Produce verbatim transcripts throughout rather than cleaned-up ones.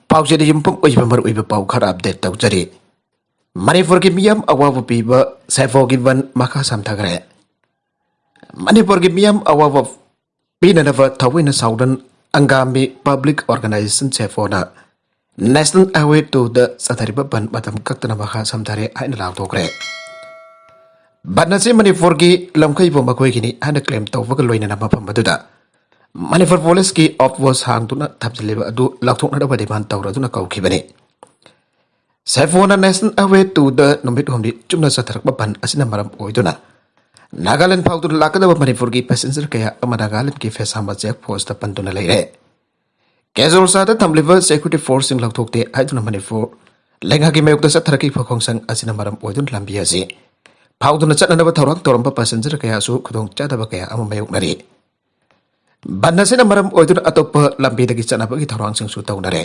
ꯄꯥꯎꯆꯦꯗ ꯌꯨꯝꯐꯝ ꯑꯣꯏꯕ ꯃꯔꯨꯑꯣꯏꯕ ꯄꯥꯎ ꯈꯔ ꯑꯞꯗꯦꯠ ꯇꯧꯖꯔꯤ꯫ ꯃꯅꯤꯄꯨꯔꯒꯤ ꯃꯤꯌꯥꯝ ꯑꯋꯥꯕ ꯄꯤꯕ ꯁꯦꯐꯣꯒꯤ ꯕꯟ ꯃꯈꯥ ꯁꯝꯊꯈ꯭ꯔꯦ꯫ ꯃꯅꯤꯄꯨꯔꯒꯤ ꯃꯤꯌꯥꯝ ꯑꯋꯥꯕ ꯄꯤꯅꯅꯕ ꯊꯑꯣꯏꯅ ꯁꯥꯎꯗꯔꯟ ꯑꯪꯒꯥꯃꯤ ꯄꯕ꯭ꯂꯤꯛ ꯑꯣꯔꯒꯅꯥꯏꯖꯦꯁꯟ ꯁꯦꯐꯣꯅ ꯅꯦꯁꯅꯦꯜ ꯍꯥꯏꯋꯦ ꯇꯨꯗ ꯆꯠꯊꯔꯤꯕ ꯕꯟ ꯃꯇꯝ ꯀꯛꯇꯅ ꯃꯈꯥ ꯁꯝꯊꯔꯦ ꯍꯥꯏꯅ ꯂꯥꯎꯊꯣꯛꯈ꯭ꯔꯦ꯫ ꯕꯟ ꯑꯁꯤ ꯃꯅꯤꯄꯨꯔꯒꯤ ꯂꯝꯈꯩꯕꯨ ꯃꯈꯣꯏꯒꯤꯅꯤ ꯍꯥꯏꯅ ꯀ꯭ꯂꯦꯝ ꯇꯧꯕꯒ ꯂꯣꯏꯅꯅ ꯃꯐꯝ ꯑꯗꯨꯗ ꯃꯅꯤꯄꯨꯔ ꯄꯨꯂꯤꯁꯀꯤ ꯑꯥꯎꯠ ꯄꯣꯁ ꯍꯥꯡꯗꯨꯅ ꯊꯝꯖꯤꯜꯂꯤꯕ ꯑꯗꯨ ꯂꯧꯊꯣꯛꯅꯅꯕ ꯗꯤꯃꯥꯟ ꯇꯧꯔꯗꯨꯅ ꯀꯧꯈꯤꯕꯅꯤ꯫ ꯁꯦꯐꯣꯅ ꯅꯦꯁꯅꯦꯜ ꯍꯥꯏꯋꯦ ꯇꯨꯗ ꯅꯨꯃꯤꯠ ꯍꯨꯝꯅꯤ ꯆꯨꯞꯅ ꯆꯠꯊꯔꯛꯄ ꯕꯟ ꯑꯁꯤꯅ ꯃꯔꯝ ꯑꯣꯏꯗꯨꯅ ꯅꯥꯒꯥꯂꯦꯟ ꯐꯥꯎꯗꯨꯅ ꯂꯥꯛꯀꯗꯕ ꯃꯅꯤꯄꯨꯔꯒꯤ ꯄꯦꯁꯦꯟꯖꯔ ꯀꯌꯥ ꯑꯃ ꯅꯥꯒꯥꯂꯦꯟꯒꯤ ꯐꯦꯁꯥꯃ ꯆꯦꯛ ꯄꯣꯁꯇ ꯄꯟꯗꯨꯅ ꯂꯩꯔꯦ꯫ ꯀꯦꯖꯣꯜꯁꯥꯗ ꯊꯝꯂꯤꯕ ꯁꯦꯀ꯭ꯌꯨꯔꯤꯇꯤ ꯐꯣꯔꯁꯁꯤꯡ ꯂꯧꯊꯣꯛꯇꯦ ꯍꯥꯏꯗꯨꯅ ꯃꯅꯤꯄꯨꯔ ꯂꯩꯉꯥꯛꯀꯤ ꯃꯥꯌꯣꯛꯇ ꯆꯠꯊꯔꯛꯈꯤꯕ ꯈꯣꯡꯁꯪ ꯑꯁꯤꯅ ꯃꯔꯝ ꯑꯣꯏꯗꯨꯅ ꯂꯝꯕꯤ ꯑꯁꯤ ꯐꯥꯎꯗꯨꯅ ꯆꯠꯅꯅꯕ ꯊꯧꯔꯥꯡ ꯇꯧꯔꯝꯕ ꯄꯦꯁꯦꯟꯖꯔ ꯀꯌꯥꯁꯨ ꯈꯨꯗꯣꯡꯆꯥꯗꯕ ꯀꯌꯥ ꯑꯃ ꯃꯥꯌꯣꯛꯅꯔꯤ꯫ ꯕꯟ ꯑꯁꯤꯅ ꯃꯔꯝ ꯑꯣꯏꯗꯨꯅ ꯑꯇꯣꯞꯄ ꯂꯝꯕꯤꯗꯒꯤ ꯆꯠꯅꯕꯒꯤ ꯊꯧꯔꯥꯡꯁꯤꯡꯁꯨ ꯇꯧꯅꯔꯦ꯫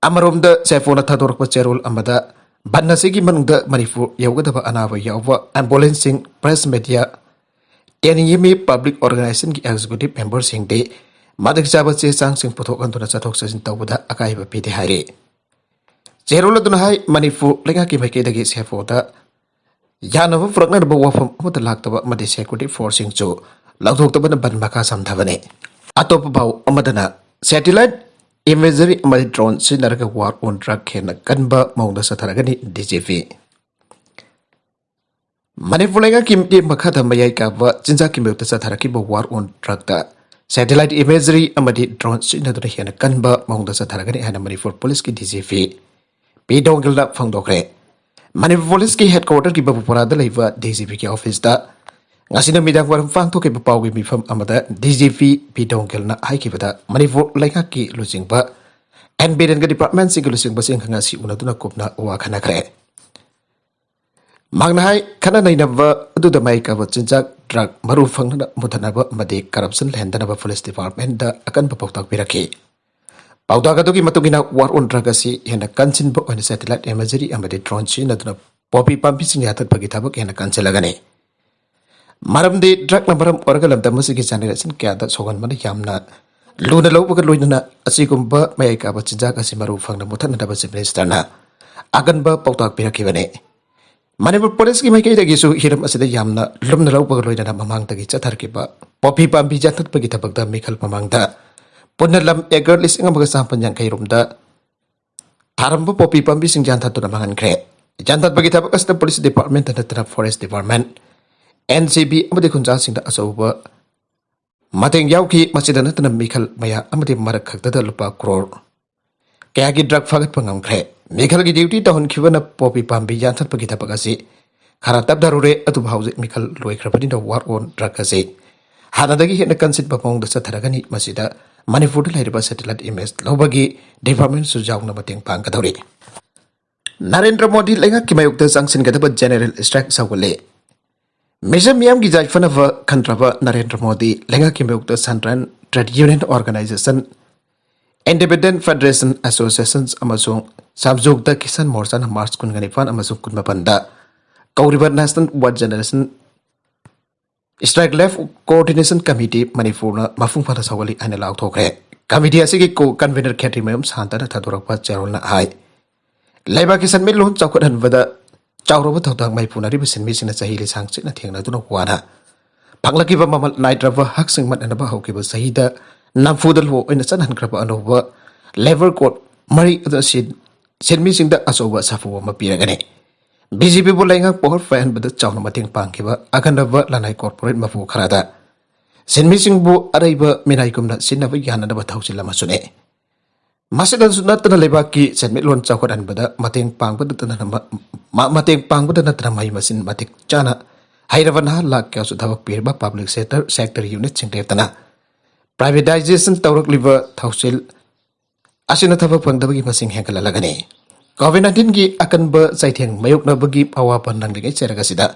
ꯑꯃꯔꯣꯝꯗ ꯁꯦꯐꯣꯅ ꯊꯥꯗꯣꯔꯛꯄ ꯆꯦꯔꯣꯜ ꯑꯃꯗ ꯕꯟ ꯑꯁꯤꯒꯤ ꯃꯅꯨꯡꯗ ꯃꯅꯤꯄꯨꯔ ꯌꯧꯒꯗꯕ ꯑꯅꯥꯕ ꯌꯥꯎꯕ ꯑꯦꯝꯕꯨꯂꯦꯟꯁꯁꯤꯡ, ꯄ꯭ꯔꯦꯁ ꯃꯦꯗꯤꯌꯥ, ꯇꯦꯅꯤꯌꯤꯃꯤ ꯄꯕ꯭ꯂꯤꯛ ꯑꯣꯔꯒꯅꯥꯏꯖꯦꯁꯟꯒꯤ ꯑꯦꯛꯖꯤꯀ꯭ꯌꯨꯇꯤꯚ ꯃꯦꯝꯕꯔꯁꯤꯡꯗꯤ ꯃꯇꯤꯛ ꯆꯥꯕ ꯆꯦ ꯆꯥꯡꯁꯤꯡ ꯄꯨꯊꯣꯛꯍꯟꯗꯨꯅ ꯆꯠꯊꯣꯛ ꯆꯠꯁꯤꯟ ꯇꯧꯕꯗ ꯑꯀꯥꯏꯕ ꯄꯤꯗꯦ ꯍꯥꯏꯔꯤ꯫ ꯆꯦꯔꯣꯜ ꯑꯗꯨꯅ ꯍꯥꯏ, ꯃꯅꯤꯄꯨꯔ ꯂꯩꯉꯥꯛꯀꯤ ꯃꯥꯏꯀꯩꯗꯒꯤ ꯁꯦꯐꯣꯗ ꯌꯥꯅꯕ ꯄꯨꯔꯛꯅꯅꯕ ꯋꯥꯐꯝ ꯑꯃꯠꯇ ꯂꯥꯛꯇꯕ ꯑꯃꯗꯤ ꯁꯦꯀ꯭ꯌꯨꯔꯤꯇꯤ ꯐꯣꯔꯁꯁꯤꯡꯁꯨ ꯂꯧꯊꯣꯛꯇꯕꯅ ꯕꯟ ꯃꯈꯥ ꯁꯝꯊꯕꯅꯤ꯫ ꯑꯇꯣꯞꯄ ꯄꯥꯎ ꯑꯃꯗꯅ ꯁꯦꯇꯤꯂꯥꯏꯠ ꯏꯃꯦꯖꯔꯤ ꯑꯃꯗꯤ ꯗ꯭ꯔꯣꯟ ꯁꯤꯖꯤꯟꯅꯔꯒ ꯋꯥꯔ ꯑꯣꯟ ꯗ꯭ꯔꯒ ꯍꯦꯟꯅ ꯀꯟꯕ ꯃꯑꯣꯡꯗ ꯆꯠꯊꯔꯒꯅꯤ ꯗꯤ ꯖꯤ ꯄꯤ꯫ ꯃꯅꯤꯄꯨꯔ ꯂꯩꯉꯥꯛꯀꯤ ꯃꯤꯠꯌꯦꯡ ꯃꯈꯥꯗ ꯃꯌꯥꯏ ꯀꯥꯕ ꯆꯤꯟꯖꯥꯛꯀꯤ ꯃꯥꯌꯣꯛꯇ ꯆꯠꯊꯔꯛꯈꯤꯕ ꯋꯥꯔ ꯑꯣꯟ ꯗ꯭ꯔꯒꯇ ꯁꯦꯇꯤꯂꯥꯏꯠ ꯏꯃꯦꯖꯔꯤ ꯑꯃꯗꯤ ꯗ꯭ꯔꯣꯟ ꯁꯤꯖꯤꯟꯅꯗꯨꯅ ꯍꯦꯟꯅ ꯀꯟꯕ ꯃꯑꯣꯡꯗ ꯆꯠꯊꯔꯒꯅꯤ ꯍꯥꯏꯅ ꯃꯅꯤꯄꯨꯔ ꯄꯨꯂꯤꯁꯀꯤ ꯗꯤ ꯖꯤ ꯄꯤ ꯄꯤ ꯗꯣꯡꯒꯤꯜꯅ ꯐꯣꯡꯗꯣꯛꯈ꯭ꯔꯦ꯫ ꯃꯅꯤꯄꯨꯔ ꯄꯨꯂꯤꯁꯀꯤ ꯍꯦꯗꯀ꯭ꯋꯥꯇꯔꯒꯤ ꯕꯕꯨꯄꯨꯔꯥꯗ ꯂꯩꯕ ꯗꯤ ꯖꯤ ꯄꯤꯒꯤ ꯑꯣꯐꯤꯁꯇ ꯉꯁꯤ ꯅꯨꯃꯤꯗꯥꯡ ꯋꯥꯏꯔꯝ ꯄꯥꯡꯊꯣꯛꯈꯤꯕ ꯄꯥꯎꯒꯤ ꯃꯤꯐꯝ ꯑꯃꯗ ꯗꯤ ꯖꯤ ꯄꯤ ꯄꯤ ꯗꯣꯡꯒꯤꯜꯅ ꯍꯥꯏꯈꯤꯕꯗ, ꯃꯅꯤꯄꯨꯔ ꯂꯩꯉꯥꯛꯀꯤ ꯂꯨꯆꯤꯡꯕ ꯑꯦꯟ ꯕꯤꯔꯦꯟꯒ ꯗꯤꯄꯥꯔꯠꯃꯦꯟꯁꯤꯡꯒ ꯂꯨꯆꯤꯡꯕꯁꯤꯡꯒ ꯉꯁꯤ ꯎꯅꯗꯨꯅ ꯀꯨꯞꯅ ꯋꯥ ꯈꯟꯅꯈ꯭ꯔꯦ꯫ ꯃꯍꯥꯛꯅ ꯍꯥꯏ, ꯈꯟꯅ ꯅꯩꯅꯕ ꯑꯗꯨꯗ ꯃꯥꯏ ꯀꯥꯕ ꯆꯤꯟꯖꯥꯛ ꯗ꯭ꯔꯒ ꯃꯔꯨ ꯐꯪꯅ ꯃꯨꯊꯠꯅꯕ ꯑꯃꯗꯤ ꯀꯔꯞꯁꯟ ꯂꯩꯍꯟꯗꯅꯕ ꯄꯨꯂꯤꯁ ꯗꯤꯄꯥꯔꯠꯃꯦꯟꯗ ꯑꯀꯟꯕ ꯄꯥꯎꯇꯥꯛ ꯄꯤꯔꯛꯈꯤ꯫ ꯄꯥꯎꯇꯥꯛ ꯑꯗꯨꯒꯤ ꯃꯇꯨꯡ ꯏꯟꯅ ꯋꯥꯔ ꯑꯣꯟ ꯗ꯭ꯔꯒ ꯑꯁꯤ ꯍꯦꯟꯅ ꯀꯟꯁꯤꯟꯕ ꯑꯣꯏꯅ ꯁꯦꯇꯤꯂꯥꯏꯠ ꯏꯃꯦꯖꯔꯤ ꯑꯃꯗꯤ ꯗ꯭ꯔꯣꯟ ꯁꯤꯖꯤꯟꯅꯗꯨꯅ ꯄꯣꯄꯤ ꯄꯥꯝꯕꯤꯁꯤꯡ ꯌꯥꯟꯊꯠꯄꯒꯤ ꯊꯕꯛ ꯍꯦꯟꯅ ꯀꯟꯁꯤꯜꯂꯒꯅꯤ꯫ ꯃꯔꯝꯗꯤ ꯗ꯭ꯔꯒꯅ ꯃꯔꯝ ꯑꯣꯏꯔꯒ ꯂꯝꯗꯝ ꯑꯁꯤꯒꯤ ꯖꯦꯅꯦꯔꯦꯁꯟ ꯀꯌꯥꯗ ꯁꯣꯛꯍꯟꯕꯅ ꯌꯥꯝꯅ ꯂꯨꯅ ꯂꯧꯕꯒ ꯂꯣꯏꯅꯅ ꯑꯁꯤꯒꯨꯝꯕ ꯃꯌꯥꯏ ꯀꯥꯕ ꯆꯤꯟꯖꯥꯛ ꯑꯁꯤ ꯃꯔꯨ ꯐꯪꯅ ꯃꯨꯊꯠꯅꯅꯕ Chief Minister ꯅ ꯑꯀꯟꯕ ꯄꯥꯎꯇꯥꯛ ꯄꯤꯔꯛꯈꯤꯕꯅꯤ꯫ ꯃꯅꯤꯄꯨꯔ Police ꯀꯤ ꯃꯥꯏꯀꯩꯗꯒꯤꯁꯨ ꯍꯤꯔꯝ ꯑꯁꯤꯗ ꯌꯥꯝꯅ ꯂꯨꯝꯅ ꯂꯧꯕꯒ ꯂꯣꯏꯅꯅ ꯃꯃꯥꯡꯗꯒꯤ ꯆꯠꯊꯔꯛꯈꯤꯕ ꯄꯣꯄꯤ ꯄꯥꯝꯕꯤ ꯌꯥꯟꯊꯠꯄꯒꯤ ꯊꯕꯛꯇ ꯃꯤꯈꯜ ꯃꯃꯥꯡꯗ ꯄꯨꯟꯅ ꯂꯝ acre ꯂꯤꯁꯤꯡ ꯑꯃꯒ ꯆꯥꯃꯥꯄꯟ ꯌꯥꯡꯈꯩ ꯔꯣꯝꯗ ꯊꯥꯔꯝꯕ ꯄꯣꯄꯤ ꯄꯥꯝꯕꯤꯁꯤꯡ ꯌꯥꯟꯊꯠꯇꯨꯅ ꯃꯥꯡꯍꯟꯈ꯭ꯔꯦ꯫ ꯌꯥꯟꯊꯠꯄꯒꯤ ꯊꯕꯛ ꯑꯁꯤꯗ Police Department ꯅꯠꯇꯅ Forest Department, N C B ꯑꯃꯗꯤ ꯈꯨꯟꯖꯥꯁꯤꯡꯗ ꯑꯆꯧꯕ ꯃꯇꯦꯡ ꯌꯥꯎꯈꯤ꯫ ꯃꯁꯤꯗ ꯅꯠꯇꯅ ꯃꯤꯈꯜ ꯃꯌꯥ ꯑꯃꯗꯤ ꯃꯔꯛ ꯈꯛꯇꯗ ꯂꯨꯄꯥ ꯀ꯭ꯔꯣꯔ ꯀꯌꯥꯒꯤ drug ꯐꯥꯒꯠꯄ ꯉꯝꯈ꯭ꯔꯦ꯫ ꯃꯤꯈꯜꯒꯤ duty ꯇꯧꯍꯟꯈꯤꯕꯅ ꯄꯣꯄꯤ ꯄꯥꯝꯕꯤ ꯌꯥꯟꯊꯠꯄꯒꯤ ꯊꯕꯛ ꯑꯁꯤ ꯈꯔ ꯇꯞꯊꯔꯨꯔꯦ, ꯑꯗꯨꯕꯨ ꯍꯧꯖꯤꯛ ꯃꯤꯈꯜ ꯂꯣꯏꯈ꯭ꯔꯕꯅꯤꯅ war on drug ꯑꯁꯤ ꯍꯥꯟꯅꯗꯒꯤ ꯍꯦꯟꯅ ꯀꯟꯁꯤꯟꯕ ꯃꯑꯣꯡꯗ ꯆꯠꯊꯔꯒꯅꯤ꯫ ꯃꯁꯤꯗ ꯃꯅꯤꯄꯨꯔꯗ ꯂꯩꯔꯤꯕ satellite image ꯂꯧꯕꯒꯤ department ꯁꯨ ꯌꯥꯎꯅ ꯃꯇꯦꯡ ꯄꯥꯡꯒꯗꯧꯔꯤ꯫ ꯅꯔꯦꯟꯗ꯭ꯔ ꯃꯣꯗꯤ ꯂꯩꯉꯥꯛꯀꯤ ꯃꯥꯌꯣꯛꯇ ꯆꯪꯁꯤꯟꯒꯗꯕ general strike ꯁꯧꯒꯠꯂꯦ꯫ ꯃꯤꯆꯝ ꯃꯤꯌꯥꯝꯒꯤ ꯌꯥꯏꯐꯅꯕ ꯈꯟꯗ꯭ꯔꯕ ꯅꯔꯦꯟꯗ꯭ꯔ ꯃꯣꯗꯤ ꯂꯩꯉꯥꯛꯀꯤ ꯃꯥꯌꯣꯛꯇ Central Trade Union Organisation, Independent Federation Associations ꯑꯃꯁꯨꯡ ꯁꯝꯖꯨꯛꯇ ꯀꯤꯁꯥꯟ ꯃꯣꯔꯆꯥꯅ March ꯀꯨꯟꯒ ꯅꯤꯄꯥꯟ ꯑꯃꯁꯨꯡ ꯀꯨꯟꯃꯥꯄꯟꯗ ꯀꯧꯔꯤꯕ National Work Generation Strike Left Coordination Committee ꯃꯅꯤꯄꯨꯔꯅ ꯃꯄꯨꯡ ꯐꯥꯅ ꯁꯧꯒꯠꯂꯤ ꯍꯥꯏꯅ ꯂꯥꯎꯊꯣꯛꯈ꯭ꯔꯦ꯫ Committee ꯑꯁꯤꯒꯤ co-convener ꯈꯦꯇ꯭ꯔꯤꯃꯌꯨꯝ ꯁꯥꯟꯇꯅ ꯊꯥꯗꯣꯔꯛꯄ ꯆꯦꯔꯣꯜꯅ ꯍꯥꯏ, ꯂꯩꯕꯥꯛꯀꯤ ꯁꯦꯟꯃꯤꯠꯂꯣꯟ ꯆꯥꯎꯈꯠꯍꯟꯕꯗ ꯆꯥꯎꯔꯕ ꯊꯧꯗꯥꯡ ꯃꯥꯏꯄꯨꯅꯔꯤꯕ ꯁꯤꯟꯃꯤꯁꯤꯡꯅ ꯆꯍꯤ ꯂꯤꯁꯥꯡ ꯆꯤꯠꯅ ꯊꯦꯡꯅꯗꯨꯅ ꯋꯥꯅ ꯐꯪꯂꯛꯈꯤꯕ ꯃꯃꯜ ꯅꯥꯏꯗ꯭ꯔꯕ ꯍꯛꯁꯤꯡ ꯃꯠꯅꯅꯕ ꯍꯧꯈꯤꯕ ꯆꯍꯤꯗ ꯅꯝꯐꯨꯗ law ꯑꯣꯏꯅ ꯆꯠꯍꯟꯈ꯭ꯔꯕ ꯑꯅꯧꯕ labour code ꯃꯔꯤ ꯑꯗꯨ ꯁꯤꯟ-, ꯁꯤꯟꯃꯤꯁꯤꯡꯗ ꯑꯆꯧꯕ ꯁꯥꯐꯨ ꯑꯃ ꯄꯤꯔꯒꯅꯤ꯫ B J P ꯕꯨ ꯂꯩꯉꯥꯛ power ꯄꯥꯏꯍꯟꯕꯗ ꯆꯥꯎꯅ ꯃꯇꯦꯡ ꯄꯥꯡꯈꯤꯕ ꯑꯈꯟꯅꯕ ꯂꯅꯥꯏ corporate ꯃꯄꯨ ꯈꯔꯗ ꯁꯤꯟꯃꯤꯁꯤꯡꯕꯨ ꯑꯔꯩꯕ ꯃꯤꯅꯥꯏꯒꯨꯝꯅ ꯁꯤꯖꯤꯟꯅꯕ ꯌꯥꯅꯅꯕ ꯊꯧꯁꯤꯜ ꯑꯃꯁꯨꯅꯤ꯫ ꯃꯁꯤꯗꯁꯨ ꯅꯠꯇꯅ ꯂꯩꯕꯥꯛꯀꯤ ꯁꯦꯟꯃꯤꯠꯂꯣꯟ ꯆꯥꯎꯈꯠꯍꯟꯕꯗ ꯃꯇꯦꯡ ꯄꯥꯡꯕꯗ ꯅꯠꯇꯅ ꯃ-, ꯃ-, ꯃꯇꯦꯡ ꯄꯥꯡꯕꯗ ꯅꯠꯇꯅ ꯃꯍꯩ ꯃꯁꯤꯡ ꯃꯇꯤꯛ ꯆꯥꯅ ꯍꯩꯔꯕ ꯅꯍꯥ ꯂꯥꯈ ꯀꯌꯥꯁꯨ ꯊꯕꯛ ꯄꯤꯔꯤꯕ public sector, sector unit ꯁꯤꯡ ꯂꯦꯞꯇꯅ privatization ꯇꯧꯔꯛꯂꯤꯕ ꯊꯧꯁꯤꯜ ꯑꯁꯤꯅ ꯊꯕꯛ ꯐꯪꯗꯕꯒꯤ ꯃꯁꯤꯡ ꯍꯦꯟꯒꯠꯍꯜꯂꯒꯅꯤ꯫ COVID nineteen ꯒꯤ ꯑꯀꯟꯕ ꯆꯩꯊꯦꯡ ꯃꯥꯌꯣꯛꯅꯕꯒꯤ ꯑꯋꯥꯕ ꯅꯪꯂꯤꯉꯩ ꯆꯩꯔꯛ ꯑꯁꯤꯗ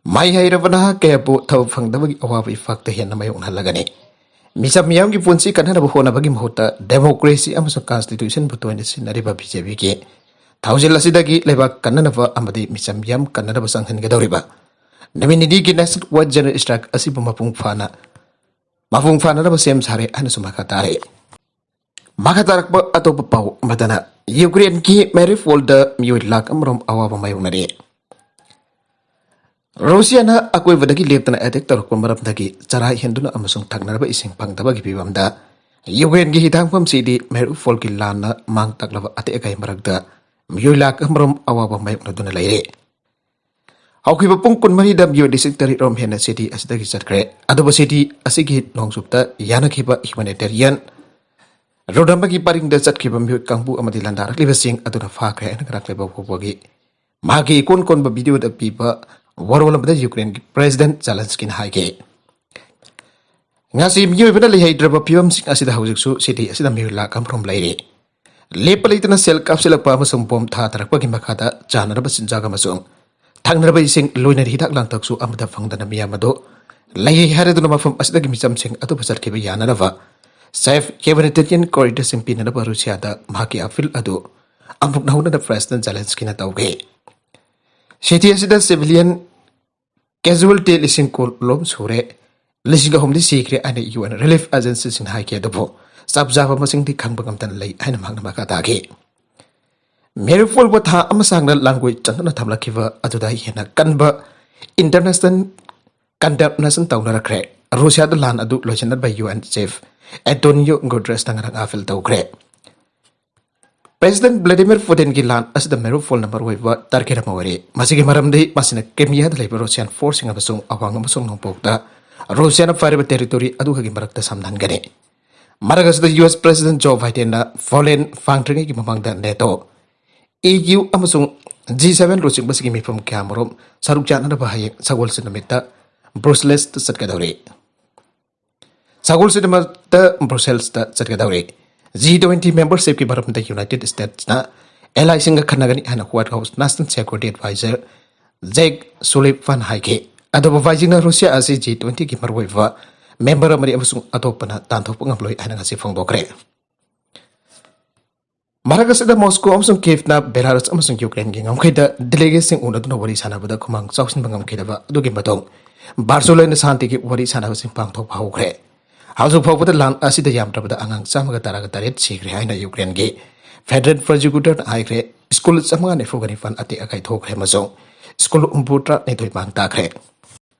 ꯃꯍꯩ ꯍꯩꯔꯕ ꯅꯍꯥ ꯀꯌꯥꯕꯨ ꯊꯕꯛ ꯐꯪꯗꯕꯒꯤ ꯑꯋꯥꯕ ꯏꯐꯥꯛꯇ ꯍꯦꯟꯅ ꯃꯥꯌꯣꯛꯅꯍꯜꯂꯒꯅꯤ꯫ ꯃꯤꯆꯝ ꯃꯤꯌꯥꯝꯒꯤ ꯄꯨꯟꯁꯤ ꯀꯟꯅꯅꯕ ꯍꯣꯠꯅꯕꯒꯤ ꯃꯍꯨꯠꯇ democracy ꯑꯃꯁꯨꯡ constitution ꯕꯨ ꯇꯣꯏꯅ ꯁꯤꯖꯤꯟꯅꯔꯤꯕ B J P ꯒꯤ ꯊꯧꯁꯤꯜ ꯑꯁꯤꯗꯒꯤ ꯂꯩꯕꯥꯛ ꯀꯟꯅꯅꯕ ꯑꯃꯗꯤ ꯃꯤꯆꯝ ꯃꯤꯌꯥꯝ ꯀꯟꯅꯅꯕ ꯆꯪꯍꯟꯒꯗꯧꯔꯤꯕ ꯅꯨꯃꯤꯠ ꯅꯤꯅꯤꯒꯤ National Work General Strike ꯑꯁꯤꯕꯨ ꯃꯄꯨꯡ ꯐꯥꯅ ꯃꯄꯨꯡ ꯐꯥꯅꯅꯕ ꯁꯦꯝ ꯁꯥꯔꯦ ꯍꯥꯏꯅꯁꯨ ꯃꯈꯥ ꯇꯥꯔꯦ꯫ ꯃꯈꯥ ꯇꯥꯔꯛꯄ ꯑꯇꯣꯞꯄ ꯄꯥꯎ ꯑꯃꯗꯅ ꯌꯨꯀ꯭ꯔꯦꯟꯒꯤ ꯃꯦꯔꯤꯐꯣꯜꯗ ꯃꯤꯑꯣꯏ ꯂꯥꯈ ꯑꯃꯔꯣꯝ ꯑꯋꯥꯕ ꯃꯥꯌꯣꯛꯅꯔꯦ꯫ ꯔꯨꯁꯤꯌꯥꯅ ꯑꯀꯣꯏꯕꯗꯒꯤ ꯂꯦꯞꯇꯅ ꯑꯦꯇꯦꯛ ꯇꯧꯔꯛꯄ ꯃꯔꯝꯗꯒꯤ ꯆꯔꯥ ꯍꯦꯟꯗꯨꯅ ꯑꯃꯁꯨꯡ ꯊꯛꯅꯔꯕ ꯏꯁꯤꯡ ꯐꯪꯗꯕꯒꯤ ꯐꯤꯕꯝꯗ ꯌꯨꯀ꯭ꯔꯦꯟꯒꯤ ꯍꯤꯊꯥꯡꯐꯝ ꯁꯤꯇꯤ ꯃꯦꯔꯤꯐꯣꯜꯒꯤ ꯂꯥꯟꯅ ꯃꯥꯡ ꯇꯥꯛꯂꯕ ꯑꯇꯦꯛ ꯑꯀꯥꯏ ꯃꯔꯛꯇ ꯃꯤꯑꯣꯏ ꯂꯥꯈ ꯑꯃꯔꯣꯝ ꯑꯋꯥꯕ ꯃꯥꯌꯣꯛꯅꯗꯨꯅ ꯂꯩꯔꯦ꯫ ꯍꯧꯈꯤꯕ ꯄꯨꯡ ꯀꯨꯟꯃꯔꯤꯗ ꯃꯤꯑꯣꯏ ꯂꯤꯁꯤꯡ ꯇꯔꯦꯠ ꯔꯣꯝ ꯍꯦꯟꯅ ꯁꯤꯇꯤ ꯑꯁꯤꯗꯒꯤ ꯆꯠꯈ꯭ꯔꯦ꯫ ꯑꯗꯨꯕꯨ ꯁꯤꯇꯤ ꯑꯁꯤꯒꯤ ꯅꯣꯡꯆꯨꯞꯇ ꯌꯥꯅꯈꯤꯕ ꯍ꯭ꯌꯨꯃꯦꯅꯤꯇꯦꯔꯤꯌꯟ ꯔꯣꯗ ꯑꯃꯒꯤ ꯄꯔꯤꯡꯗ ꯆꯠꯈꯤꯕ ꯃꯤꯑꯣꯏ ꯀꯥꯡꯕꯨ ꯑꯃꯗꯤ ꯂꯥꯟꯗꯥꯔꯛꯂꯤꯕꯁꯤꯡ ꯑꯗꯨꯅ ꯐꯥꯈ꯭ꯔꯦ ꯍꯥꯏꯅ ꯉꯔꯥꯡ ꯂꯩꯕꯥꯛ ꯐꯥꯎꯕꯒꯤ ꯃꯍꯥꯛꯀꯤ ꯏꯀꯣꯟ ꯀꯣꯟꯕ ꯚꯤꯗꯤꯑꯣꯗ ꯄꯤꯕ ꯋꯥꯔꯣꯜ ꯑꯃꯗ ꯌꯨꯀ꯭ꯔꯦꯟꯒꯤ ꯄ꯭ꯔꯦꯁꯤꯗꯦꯟꯠ ꯖꯦꯂꯦꯟꯁꯀꯤꯅ ꯍꯥꯏꯈꯤ, "ꯉꯁꯤ ꯃꯤꯑꯣꯏꯕꯅ ꯂꯩꯍꯩꯗ꯭ꯔꯕ ꯐꯤꯕꯝꯁꯤꯡ ꯑꯁꯤꯗ ꯍꯧꯖꯤꯛꯁꯨ ꯁꯤꯇꯤ ꯑꯁꯤꯗ ꯃꯤꯑꯣꯏ ꯂꯥꯈ ꯑꯃꯔꯣꯝ ꯂꯩꯔꯤ꯫ ꯂꯦꯞꯄ ꯂꯩꯇꯅ ꯁꯦꯜ ꯀꯥꯞꯁꯤꯜꯂꯛꯄ ꯑꯃꯁꯨꯡ ꯕꯣꯝ ꯊꯥꯊꯔꯛꯄꯒꯤ ꯃꯈꯥꯗ ꯆꯥꯅꯅꯕ ꯆꯤꯟꯖꯥꯛ ꯑꯃꯁꯨꯡ ꯊꯛꯅꯕ ꯏꯁꯤꯡ, ꯂꯣꯏꯅꯅ ꯍꯤꯗꯥꯛ ꯂꯥꯡꯊꯛꯁꯨ ꯑꯃꯠꯇ ꯐꯪꯗꯅ ꯃꯤꯌꯥꯝ ꯑꯗꯨ ꯂꯩ ꯍꯥꯏꯔꯗꯨꯅ ꯃꯐꯝ ꯑꯁꯤꯗꯒꯤ ꯃꯤꯆꯝꯁꯤꯡ ꯑꯇꯣꯞꯄ ꯆꯠꯈꯤꯕ ꯌꯥꯅꯅꯕ ꯁꯦꯐ ꯍ꯭ꯌꯨꯃꯦꯅꯤꯇꯦꯔꯤꯌꯟ ꯀꯣꯔꯤꯗꯣꯔꯁꯤꯡ ꯄꯤꯅꯅꯕ ꯔꯨꯁꯤꯌꯥꯗ ꯃꯍꯥꯛꯀꯤ ꯑꯄꯤꯜ ꯑꯗꯨ ꯑꯃꯨꯛ ꯅꯧꯅ ꯄ꯭ꯔꯦꯁꯤꯗꯦꯟꯠ ꯖꯦꯂꯦꯟꯁꯀꯤꯅ ꯇꯧꯈꯤ"꯫ ꯁꯤꯇꯤ ꯑꯁꯤꯗ ꯁꯤꯚꯤꯂꯤꯌꯟ ꯀꯦꯖꯨꯋꯦꯜꯇꯤ ꯂꯤꯁꯤꯡ ꯀꯨꯟ ꯂꯣꯝ ꯁꯨꯔꯦ, ꯂꯤꯁꯤꯡ ꯑꯍꯨꯝꯗꯤ ꯁꯤꯈ꯭ꯔꯦ ꯍꯥꯏꯅ ꯌꯨ ꯑꯦꯟ ꯔꯤꯂꯤꯐ ꯑꯦꯖꯦꯟꯁꯤꯁꯤꯡꯅ ꯍꯥꯏꯈꯤ꯫ ꯑꯗꯨꯕꯨ ꯆꯞ ꯆꯥꯕ ꯃꯁꯤꯡꯗꯤ ꯈꯪꯕ ꯉꯝꯗꯅ ꯂꯩ ꯍꯥꯏꯅ ꯃꯍꯥꯛꯅ ꯃꯈꯥ ꯇꯥꯈꯤ꯫ ꯃꯦꯔꯤꯐꯣꯜꯕꯨ ꯊꯥ ꯑꯃ ꯁꯥꯡꯅ ꯂꯥꯟꯒꯣꯏ ꯆꯟꯗꯨꯅ ꯊꯝꯂꯛꯈꯤꯕ ꯑꯗꯨꯗ ꯍꯦꯟꯅ ꯀꯟꯕ ꯏꯟꯇꯔꯅꯦꯁꯅꯦꯜ ꯀꯟꯗꯦꯝꯅꯦꯁꯟ ꯇꯧꯅꯔꯛꯈ꯭ꯔꯦ꯫ ꯔꯨꯁꯤꯌꯥꯗ ꯂꯥꯟ ꯑꯗꯨ ꯂꯣꯏꯁꯤꯟꯅꯕ ꯌꯨ ꯑꯦꯟ ꯆꯤꯐ ꯑꯦꯟꯇꯣꯅꯤꯌꯣ ꯒꯨꯇꯔꯦꯁꯅ ꯉꯔꯥꯡ ꯑꯥꯄꯤꯜ ꯇꯧꯈ꯭ꯔꯦ꯫ ꯄ꯭ꯔꯦꯁꯤꯗꯦꯟꯠ ꯚ꯭ꯂꯥꯗꯤꯃꯤꯔ ꯄꯨꯇꯤꯟꯒꯤ ꯂꯥꯟ ꯑꯁꯤꯗ ꯃꯦꯔꯤꯐꯣꯜꯅ ꯃꯔꯨꯑꯣꯏꯕ ꯇꯥꯔꯒꯦꯠ ꯑꯃ ꯑꯣꯏꯔꯤ꯫ ꯃꯁꯤꯒꯤ ꯃꯔꯝꯗꯤ ꯃꯁꯤꯅ ꯀ꯭ꯔꯤꯃꯤꯌꯥꯗ ꯂꯩꯕ ꯔꯨꯁꯤꯌꯥꯟ ꯐꯣꯔꯁꯁꯤꯡ ꯑꯃꯁꯨꯡ ꯑꯋꯥꯡ ꯑꯃꯁꯨꯡ ꯅꯣꯡꯄꯣꯛꯇ ꯔꯨꯁꯤꯌꯥꯅ ꯄꯥꯏꯔꯤꯕ ꯇꯦꯔꯤꯇꯣꯔꯤ ꯑꯗꯨꯒꯤ ꯃꯔꯛꯇ ꯁꯝꯅꯍꯟꯒꯅꯤ꯫ ꯃꯔꯛ ꯑꯁꯤꯗ ꯌꯨ ꯑꯦꯁ ꯄ꯭ꯔꯦꯁꯤꯗꯦꯟꯠ ꯖꯣ ꯕꯥꯏꯗꯦꯟꯅ ꯄꯣꯂꯦꯟ ꯐꯥꯡꯗ꯭ꯔꯤꯉꯩꯒꯤ ꯃꯃꯥꯡꯗ ꯅꯦꯇꯣ, ꯏ ꯌꯨ ꯑꯃꯁꯨꯡ ꯖꯤ ꯁꯚꯦꯟ ꯂꯨꯆꯤꯡꯕꯁꯤꯡꯒꯤ ꯃꯤꯐꯝ ꯀꯌꯥꯃꯔꯨꯝ ꯁꯔꯨꯛ ꯌꯥꯅꯅꯕ ꯍꯌꯦꯡ ꯁꯒꯣꯜꯁꯦꯟ ꯅꯨꯃꯤꯠꯇ ꯕ꯭ꯔꯨꯁꯦꯜꯁꯇ ꯆꯠꯀꯗꯧꯔꯤ꯫ ꯁꯒꯣꯜꯁꯦꯟ ꯅꯨꯃꯤꯠꯇ ꯕ꯭ꯔꯨꯁꯦꯜꯁꯇ ꯆꯠꯀꯗꯧꯔꯤ꯫ ꯖꯤ ꯇ꯭ꯋꯦꯟꯇꯤ ꯃꯦꯝꯕꯔꯁꯤꯞꯀꯤ ꯃꯔꯝꯗ ꯌꯨꯅꯥꯏꯇꯦꯗ ꯁ꯭ꯇꯦꯠꯁꯅ ꯑꯦꯂꯥꯏꯁꯤꯡꯒ ꯈꯟꯅꯒꯅꯤ ꯍꯥꯏꯅ White House national security adviser Jake Sullivan ꯍꯥꯏꯈꯤ꯫ ꯑꯗꯨꯕꯨ ꯕꯥꯏꯖꯤꯡꯅ ꯔꯨꯁꯤꯌꯥ ꯑꯁꯤ ꯖꯤ ꯇ꯭ꯋꯦꯟꯇꯤꯒꯤ ꯃꯔꯨꯑꯣꯏꯕ ꯃꯦꯝꯕꯔ ꯑꯃꯅꯤ ꯑꯃꯁꯨꯡ ꯑꯇꯣꯞꯄꯅ ꯇꯥꯟꯊꯣꯛꯄ ꯉꯝꯂꯣꯏ ꯍꯥꯏꯅ ꯉꯁꯤ ꯐꯣꯡꯗꯣꯛꯈ꯭ꯔꯦ꯫ ꯃꯔꯛ ꯑꯁꯤꯗ ꯃꯣꯁꯀꯣ ꯑꯃꯁꯨꯡ ꯀꯤꯌꯦꯚꯅ ꯕꯦꯂꯥꯔꯨꯁ ꯑꯃꯁꯨꯡ ꯌꯨꯀ꯭ꯔꯦꯟꯒꯤ ꯉꯝꯈꯩꯗ ꯗꯦꯂꯤꯒꯦꯠꯁꯤꯡ ꯎꯅꯗꯨꯅ ꯋꯥꯔꯤ ꯁꯥꯟꯅꯕꯗ ꯈꯨꯃꯥꯡ ꯆꯥꯎꯁꯤꯟꯕ ꯉꯝꯈꯤꯗꯕ ꯑꯗꯨꯒꯤ ꯃꯇꯨꯡ ꯕꯥꯔꯁꯦꯂꯣꯅꯥ ꯁꯥꯟꯇꯤꯒꯤ ꯋꯥꯔꯤ ꯁꯥꯟꯅꯕꯁꯤꯡ ꯄꯥꯡꯊꯣꯛꯄ ꯍꯧꯈ꯭ꯔꯦ꯫ ꯍꯧꯖꯤꯛ ꯐꯥꯎꯕꯗ ꯂꯥꯟ ꯑꯁꯤꯗ ꯌꯥꯝꯗ꯭ꯔꯕꯗ ꯑꯉꯥꯡ ꯆꯥꯝꯃꯒ ꯇꯔꯥꯒ ꯇꯔꯦꯠ ꯁꯤꯈ꯭ꯔꯦ ꯍꯥꯏꯅ ꯌꯨꯀ꯭ꯔꯦꯟꯒꯤ ꯐꯦꯗꯔꯦꯜ ꯄ꯭ꯔꯣꯁꯤꯀ꯭ꯌꯨꯇꯔꯅ ꯍꯥꯏꯈ꯭ꯔꯦ꯫ ꯁ꯭ꯀꯨꯜ ꯆꯥꯝꯃꯉꯥ ꯅꯤꯐꯨꯒ ꯅꯤꯄꯥꯟ ꯑꯇꯦꯛ ꯑꯀꯥꯏ ꯊꯣꯛꯈ꯭ꯔꯦ ꯑꯃꯁꯨꯡ ꯁ꯭ꯀꯨꯜ ꯍꯨꯝꯐꯨ ꯇꯔꯥꯅꯤꯊꯣꯏ ꯃꯥꯡ ꯇꯥꯈ꯭ꯔꯦ꯫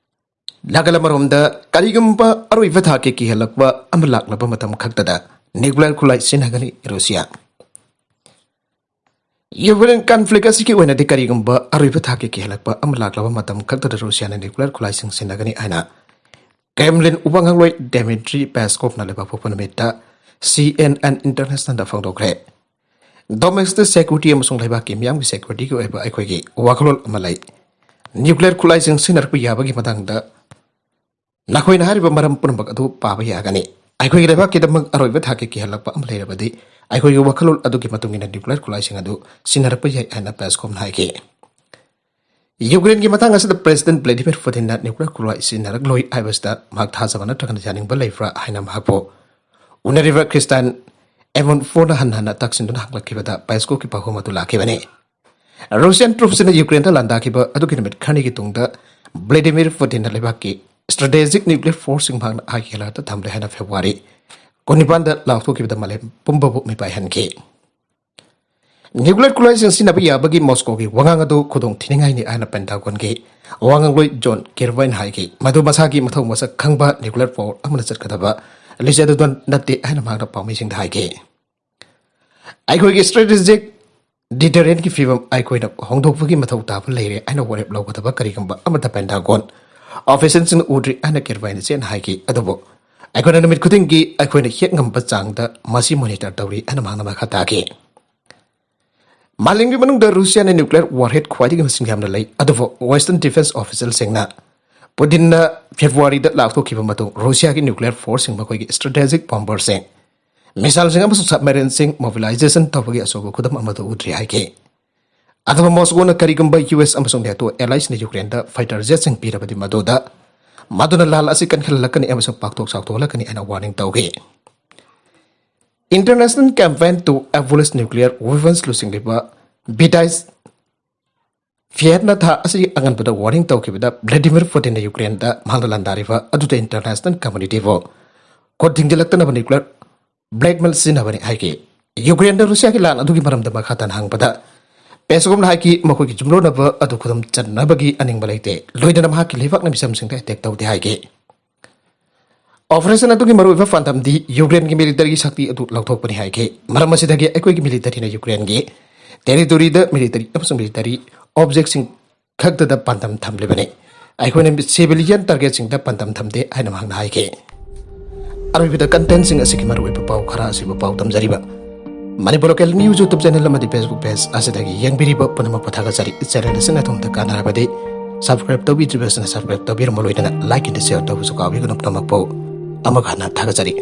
ꯅꯥꯀꯜ ꯑꯃꯔꯣꯝꯗ, ꯀꯔꯤꯒꯨꯝꯕ ꯑꯔꯣꯏꯕ ꯊꯥꯛꯀꯤ ꯀꯤꯍꯜꯂꯛꯄ ꯑꯃ ꯂꯥꯛꯂꯕ ꯃꯇꯝ ꯈꯛꯇꯗ ꯅ꯭ꯌꯨꯀ꯭ꯂꯤꯌꯔ ꯈꯨꯠꯂꯥꯏ ꯁꯤꯖꯤꯟꯅꯒꯅꯤ ꯔꯨꯁꯤꯌꯥ꯫ ꯌꯨꯀ꯭ꯔꯦꯟ ꯀꯟꯐ꯭ꯂꯤꯛ ꯑꯁꯤꯒꯤ ꯑꯣꯏꯅꯗꯤ ꯀꯔꯤꯒꯨꯝꯕ ꯑꯔꯣꯏꯕ ꯊꯥꯛꯀꯤ ꯀꯤꯍꯜꯂꯛꯄ ꯑꯃ ꯂꯥꯛꯂꯕ ꯃꯇꯝ ꯈꯛꯇꯗ ꯔꯨꯁꯤꯌꯥꯅ ꯅ꯭ꯌꯨꯀ꯭ꯂꯤꯌꯔ ꯈꯨꯠꯂꯥꯏꯁꯤꯡ ꯁꯤꯖꯤꯟꯅꯒꯅꯤ ꯍꯥꯏꯅ ꯀ꯭ꯔꯦꯝꯂꯤꯟ ꯋꯥꯉꯥꯡꯂꯣꯏ ꯗꯦꯃꯤꯇ꯭ꯔꯤ ꯄꯦꯁꯀꯣꯞꯅ ꯂꯩꯕꯥꯛꯄꯣꯛꯄ ꯅꯨꯃꯤꯠꯇ ꯁꯤ ꯑꯦꯟ ꯑꯦꯟ ꯏꯟꯇꯔꯅꯦꯁꯅꯦꯜꯗ ꯐꯣꯡꯗꯣꯛꯈ꯭ꯔꯦ꯫ ꯗꯣꯃꯦꯁꯇꯤꯛ ꯁꯦꯀ꯭ꯌꯨꯔꯤꯇꯤ ꯑꯃꯁꯨꯡ ꯂꯩꯕꯥꯛꯀꯤ ꯃꯤꯌꯥꯝꯒꯤ ꯁꯦꯀ꯭ꯌꯨꯔꯤꯇꯤꯒꯤ ꯑꯣꯏꯕ ꯑꯩꯈꯣꯏꯒꯤ ꯋꯥꯈꯜꯂꯣꯟ ꯑꯃ ꯂꯩ꯫ ꯅ꯭ꯌꯨꯀ꯭ꯂꯤꯌꯔ ꯈꯨꯠꯂꯥꯏꯁꯤꯡ ꯁꯤꯖꯤꯟꯅꯔꯛꯄ ꯌꯥꯕꯒꯤ ꯃꯇꯥꯡꯗ ꯅꯈꯣꯏꯅ ꯍꯥꯏꯔꯤꯕ ꯃꯔꯝ ꯄꯨꯝꯅꯃꯛ ꯑꯗꯨ ꯄꯥꯕ ꯌꯥꯒꯅꯤ꯫ ꯑꯩꯈꯣꯏꯒꯤ ꯂꯩꯕꯥꯛꯀꯤꯗꯃꯛ ꯑꯔꯣꯏꯕ ꯊꯥꯛꯀꯤ ꯀꯤꯍꯜꯂꯛꯄ ꯑꯃ ꯂꯩꯔꯕꯗꯤ, ꯑꯩꯈꯣꯏꯒꯤ ꯋꯥꯈꯜꯂꯣꯟ ꯑꯗꯨꯒꯤ ꯃꯇꯨꯡ ꯏꯟꯅ ꯅ꯭ꯌꯨꯀ꯭ꯂꯤꯌꯔ ꯈꯨꯠꯂꯥꯏꯁꯤꯡ ꯑꯗꯨ ꯁꯤꯖꯤꯟꯅꯔꯛꯄ ꯌꯥꯏ ꯍꯥꯏꯅ ꯄꯦꯁꯀꯣꯞꯅ ꯍꯥꯏꯈꯤ꯫ ꯌꯨꯀ꯭ꯔꯦꯟꯒꯤ ꯃꯇꯥꯡ ꯑꯁꯤꯗ ꯄ꯭ꯔꯦꯁꯤꯗꯦꯟꯠ ꯚ꯭ꯂꯥꯗꯤꯃꯤꯔ ꯄꯨꯇꯤꯟꯅ ꯅ꯭ꯌꯨꯀ꯭ꯂꯤꯌꯔ ꯈꯨꯠꯂꯥꯏ ꯁꯤꯖꯤꯟꯅꯔꯛꯂꯣꯏ ꯍꯥꯏꯕꯁꯤꯗ ꯃꯍꯥꯛ ꯊꯥꯖꯕ ꯅꯠꯇ꯭ꯔꯒꯅ ꯌꯥꯅꯤꯡꯕ ꯂꯩꯕ꯭ꯔꯥ ꯍꯥꯏꯅ ꯃꯍꯥꯛꯄꯨ ꯎꯅꯔꯤꯕ ꯈ꯭ꯔꯤꯁꯇꯥꯟ ꯑꯦꯃꯣꯟ ꯐꯣꯔꯅ ꯍꯟꯅ ꯍꯟꯅ ꯇꯛꯁꯤꯟꯗꯨꯅ ꯍꯪꯂꯛꯈꯤꯕꯗ ꯄꯦꯁꯀꯣꯞꯀꯤ ꯄꯥꯎꯈꯨꯝ ꯑꯗꯨ ꯂꯥꯛꯈꯤꯕꯅꯤ꯫ ꯔꯨꯁꯤꯌꯥꯟ ꯇ꯭ꯔꯨꯞꯁꯤꯡꯅ ꯌꯨꯀ꯭ꯔꯦꯟꯗ ꯂꯥꯟꯗꯥꯈꯤꯕ ꯑꯗꯨꯒꯤ ꯅꯨꯃꯤꯠ ꯈꯔꯅꯤꯒꯤ ꯇꯨꯡꯗ ꯚ꯭ꯂꯥꯗꯤꯃꯤꯔ ꯄꯨꯇꯤꯟꯅ ꯂꯩꯕꯥꯛꯀꯤ ꯁ꯭ꯇ꯭ꯔꯦꯇꯦꯖꯤꯛ ꯅ꯭ꯌꯨꯀ꯭ꯂꯤꯌꯔ ꯐꯣꯔꯁꯁꯤꯡ ꯃꯍꯥꯛꯅ ꯍꯥꯏꯀꯤ ꯑꯦꯂꯔꯠꯇ ꯊꯝꯂꯦ ꯍꯥꯏꯅ ꯐꯦꯕ꯭ꯔꯨꯋꯥꯔꯤ ꯀꯨꯟꯅꯤꯄꯥꯟꯗ ꯂꯥꯎꯊꯣꯛꯈꯤꯕꯗ ꯃꯥꯂꯦꯝ ꯄꯨꯝꯕꯕꯨ ꯃꯤꯄꯥꯏꯍꯟꯈꯤ꯫ ꯅ꯭ꯌꯨꯀ꯭ꯂꯤꯌꯔ ꯈꯨꯠꯂꯥꯏꯁꯤꯡ ꯁꯤꯖꯤꯟꯅꯕ ꯌꯥꯕꯒꯤ ꯃꯣꯁꯀꯣꯒꯤ ꯋꯥꯉꯥꯡ ꯑꯗꯨ ꯈꯨꯗꯣꯡ ꯊꯤꯅꯤꯡꯉꯥꯏꯅꯤ ꯍꯥꯏꯅ ꯄꯦꯟꯇꯥꯒꯣꯟꯒꯤ ꯋꯥꯉꯥꯡꯂꯣꯏ ꯖꯣꯟ ꯀꯤꯔꯕꯥꯏꯅ ꯍꯥꯏꯈꯤ꯫ ꯃꯗꯨ ꯃꯁꯥꯒꯤ ꯃꯊꯧ ꯃꯁꯛ ꯈꯪꯕ ꯅ꯭ꯌꯨꯀ꯭ꯂꯤꯌꯔ ꯄꯥꯋꯔ ꯑꯃꯅ ꯆꯠꯀꯗꯕ ꯂꯤꯁ ꯑꯗꯨꯗ ꯅꯠꯇꯦ ꯍꯥꯏꯅ ꯃꯍꯥꯛꯅ ꯄꯥꯎꯃꯤꯁꯤꯡꯗ ꯍꯥꯏꯈꯤ꯫ ꯑꯩꯈꯣꯏꯒꯤ ꯁ꯭ꯇ꯭ꯔꯦꯇꯦꯖꯤꯛ ꯗꯤꯇꯔꯦꯟꯠꯀꯤ ꯐꯤꯕꯝ ꯑꯩꯈꯣꯏꯅ ꯍꯣꯡꯗꯣꯛꯄꯒꯤ ꯃꯊꯧ ꯇꯥꯕ ꯂꯩꯔꯦ ꯍꯥꯏꯅ ꯋꯥꯔꯦꯞ ꯂꯧꯒꯗꯕ ꯀꯔꯤꯒꯨꯝꯕ ꯑꯃꯠꯇ ꯄꯦꯟꯇꯥꯒꯣꯟ ꯑꯣꯐꯤꯁꯤꯌꯦꯜꯁꯤꯡꯅ ꯎꯗ꯭ꯔꯤ ꯍꯥꯏꯅ ꯀꯤꯔꯕꯥꯏꯅ ꯆꯦꯠꯅ ꯍꯥꯏꯈꯤ꯫ ꯑꯗꯨꯕꯨ ꯑꯩꯈꯣꯏꯅ ꯅꯨꯃꯤꯠ ꯈꯨꯗꯤꯡꯒꯤ ꯑꯩꯈꯣꯏꯅ ꯍꯦꯛ ꯉꯝꯕ ꯆꯥꯡꯗ ꯃꯁꯤ ꯃꯣꯅꯤꯇꯔ ꯇꯧꯔꯤ ꯍꯥꯏꯅ ꯃꯍꯥꯛꯅ ꯃꯈꯥ ꯇꯥꯈꯤ꯫ ꯃꯥꯂꯦꯝꯒꯤ ꯃꯅꯨꯡꯗ ꯔꯨꯁꯤꯌꯥꯅ ꯅ꯭ꯌꯨꯀ꯭ꯂꯤꯌꯔ ꯋꯥꯔꯍꯦꯗ ꯈ꯭ꯋꯥꯏꯗꯒꯤ ꯃꯁꯤꯡ ꯌꯥꯝꯅ ꯂꯩ, ꯑꯗꯨꯕꯨ ꯋꯦꯁꯇꯔꯟ ꯗꯤꯐꯦꯟꯁ ꯑꯣꯐꯤꯁꯤꯌꯦꯜꯁꯤꯡꯅ ꯄꯨꯇꯤꯟꯅ ꯐꯦꯕ꯭ꯔꯨꯋꯥꯔꯤꯗ ꯂꯥꯎꯊꯣꯛꯈꯤꯕ ꯃꯇꯨꯡ ꯔꯨꯁꯤꯌꯥꯒꯤ ꯅ꯭ꯌꯨꯀ꯭ꯂꯤꯌꯔ ꯐꯣꯔꯁꯁꯤꯡ, ꯃꯈꯣꯏꯒꯤ ꯁ꯭ꯇ꯭ꯔꯦꯇꯦꯖꯤꯛ ꯕꯣꯝꯕꯔꯁꯤꯡ, ꯃꯤꯁꯥꯏꯜꯁꯤꯡ ꯑꯃꯁꯨꯡ ꯁꯕꯃꯦꯔꯤꯟꯁꯤꯡ ꯃꯣꯕꯤꯂꯥꯏꯖꯦꯁꯟ ꯇꯧꯕꯒꯤ ꯑꯆꯧꯕ ꯈꯨꯗꯝ ꯑꯃꯠꯇ ꯎꯗ꯭ꯔꯤ ꯍꯥꯏꯈꯤ꯫ ꯑꯗꯨꯕꯨ ꯃꯣꯁꯀꯣꯅ ꯀꯔꯤꯒꯨꯝꯕ ꯌꯨ ꯑꯦꯁ ꯑꯃꯁꯨꯡ ꯅꯦꯇꯣ ꯑꯦꯂꯥꯏꯁꯅ ꯌꯨꯀ꯭ꯔꯦꯟꯗ ꯐꯥꯏꯇꯔ ꯖꯦꯠꯁꯤꯡ ꯄꯤꯔꯕꯗꯤ ꯃꯗꯨꯗ, ꯃꯗꯨꯅ ꯂꯥꯟ ꯑꯁꯤ ꯀꯟꯈꯠꯍꯜꯂꯛꯀꯅꯤ ꯑꯃꯁꯨꯡ ꯄꯥꯛꯊꯣꯛ ꯆꯥꯎꯊꯣꯛꯍꯜꯂꯛꯀꯅꯤ ꯍꯥꯏꯅ ꯋꯥꯔꯅꯤꯡ ꯇꯧꯈꯤ꯫ International Campaign to Abolish Nuclear Weapons ꯂꯨꯆꯤꯡꯂꯤꯕ ꯕꯤꯗꯥꯏꯁ ꯐꯤꯌꯦꯠꯅ ꯊꯥ ꯑꯁꯤꯒꯤ ꯑꯉꯟꯕꯗ ꯋꯥꯔꯅꯤꯡ ꯇꯧꯈꯤꯕꯗ, ꯚ꯭ꯂꯥꯗꯤꯃꯤꯔ ꯄꯨꯇꯤꯟꯅ ꯌꯨꯀ꯭ꯔꯦꯟꯗ ꯃꯍꯥꯛꯅ ꯂꯥꯟꯗꯥꯔꯤꯕ ꯑꯗꯨꯗ ꯏꯟꯇꯔꯅꯦꯁꯅꯦꯜ ꯀꯝꯃ꯭ꯌꯨꯅꯤꯇꯤꯕꯨ ꯈꯨꯠ ꯊꯤꯡꯖꯤꯜꯂꯛꯇꯅꯕ ꯅ꯭ꯌꯨꯀ꯭ꯂꯤꯌꯔ ꯕ꯭ꯂꯦꯛꯃꯦꯜ ꯁꯤꯖꯤꯟꯅꯕꯅꯤ ꯍꯥꯏꯈꯤ꯫ ꯌꯨꯀ꯭ꯔꯦꯟꯗ ꯔꯨꯁꯤꯌꯥꯒꯤ ꯂꯥꯟ ꯑꯗꯨꯒꯤ ꯃꯔꯝꯗ ꯃꯈꯥ ꯇꯥꯅ ꯍꯪꯕꯗ, ꯄꯦꯁꯀꯣꯞꯅ ꯍꯥꯏꯈꯤ, ꯃꯈꯣꯏꯒꯤ ꯌꯨꯝꯂꯣꯟꯅꯕ ꯑꯗꯨ ꯈꯨꯗꯨꯝ ꯆꯟꯅꯕꯒꯤ ꯑꯅꯤꯡꯕ ꯂꯩꯇꯦ, ꯂꯣꯏꯅꯅ ꯃꯍꯥꯛꯀꯤ ꯂꯩꯕꯥꯛꯅ ꯃꯤꯆꯝꯁꯤꯡꯗ ꯑꯦꯇꯦꯛ ꯇꯧꯗꯦ ꯍꯥꯏꯈꯤ꯫ ꯑꯣꯄꯔꯦꯁꯟ ꯑꯗꯨꯒꯤ ꯃꯔꯨꯑꯣꯏꯕ ꯄꯥꯟꯗꯝꯗꯤ ꯌꯨꯀ꯭ꯔꯦꯟꯒꯤ ꯃꯤꯂꯤꯇꯔꯤꯒꯤ ꯁꯛꯇꯤ ꯑꯗꯨ ꯂꯧꯊꯣꯛꯄꯅꯤ ꯍꯥꯏꯈꯤ꯫ ꯃꯔꯝ ꯑꯁꯤꯗꯒꯤ ꯑꯩꯈꯣꯏꯒꯤ ꯃꯤꯂꯤꯇꯔꯤꯅ ꯌꯨꯀ꯭ꯔꯦꯟꯒꯤ ꯇꯦꯔꯤꯇꯣꯔꯤꯗ ꯃꯤꯂꯤꯇꯔꯤ ꯑꯃꯁꯨꯡ ꯃꯤꯂꯤꯇꯔꯤ ꯑꯣꯕꯖꯦꯛꯁꯤꯡ ꯈꯛꯇꯗ ꯄꯥꯟꯗꯝ ꯊꯝꯂꯤꯕꯅꯤ꯫ ꯑꯩꯈꯣꯏꯅ ꯁꯤꯚꯤꯂꯤꯌꯟ ꯇꯥꯔꯒꯦꯠꯁꯤꯡꯗ ꯄꯥꯟꯗꯝ ꯊꯝꯗꯦ ꯍꯥꯏꯅ ꯃꯍꯥꯛꯅ ꯍꯥꯏꯈꯤ꯫ ꯑꯔꯣꯏꯕꯗ ꯀꯟꯇꯦꯟꯁꯤꯡ ꯑꯁꯤꯒꯤ ꯃꯔꯨꯑꯣꯏꯕ ꯄꯥꯎ ꯈꯔ ꯑꯁꯤꯕꯨ ꯄꯥꯎ ꯇꯝꯖꯔꯤꯕ Manipur local news YouTube channel ꯑꯃꯗꯤ ꯐꯦꯁꯕꯨꯛ ꯄꯦꯖ ꯑꯁꯤꯗꯒꯤ ꯌꯦꯡꯕꯤꯔꯤꯕ ꯄꯨꯝꯅꯃꯛꯄꯨ ꯊꯥꯒꯠꯆꯔꯤ꯫ ꯆꯦꯅꯦꯜ ꯑꯁꯤꯅ ꯑꯗꯣꯝꯗ ꯀꯥꯟꯅꯔꯕꯗꯤ ꯁꯕꯁꯀ꯭ꯔꯥꯏꯕ ꯇꯧꯕꯤꯗ꯭ꯔꯤꯕꯁꯤꯅ ꯁꯕꯁꯀ꯭ꯔꯥꯏꯕ ꯇꯧꯕꯤꯔꯝꯕ ꯂꯣꯏꯅꯅ ꯂꯥꯏꯛ ꯑꯦꯟ ꯁꯤꯌꯔ ꯇꯧꯕꯁꯨ ꯀꯥꯎꯕꯤꯒꯅꯨ꯫ ꯄꯨꯝꯅꯃꯛꯄꯨ ꯑꯃꯨꯛ ꯍꯟꯅ ꯊꯥꯒꯠꯆꯔꯤ꯫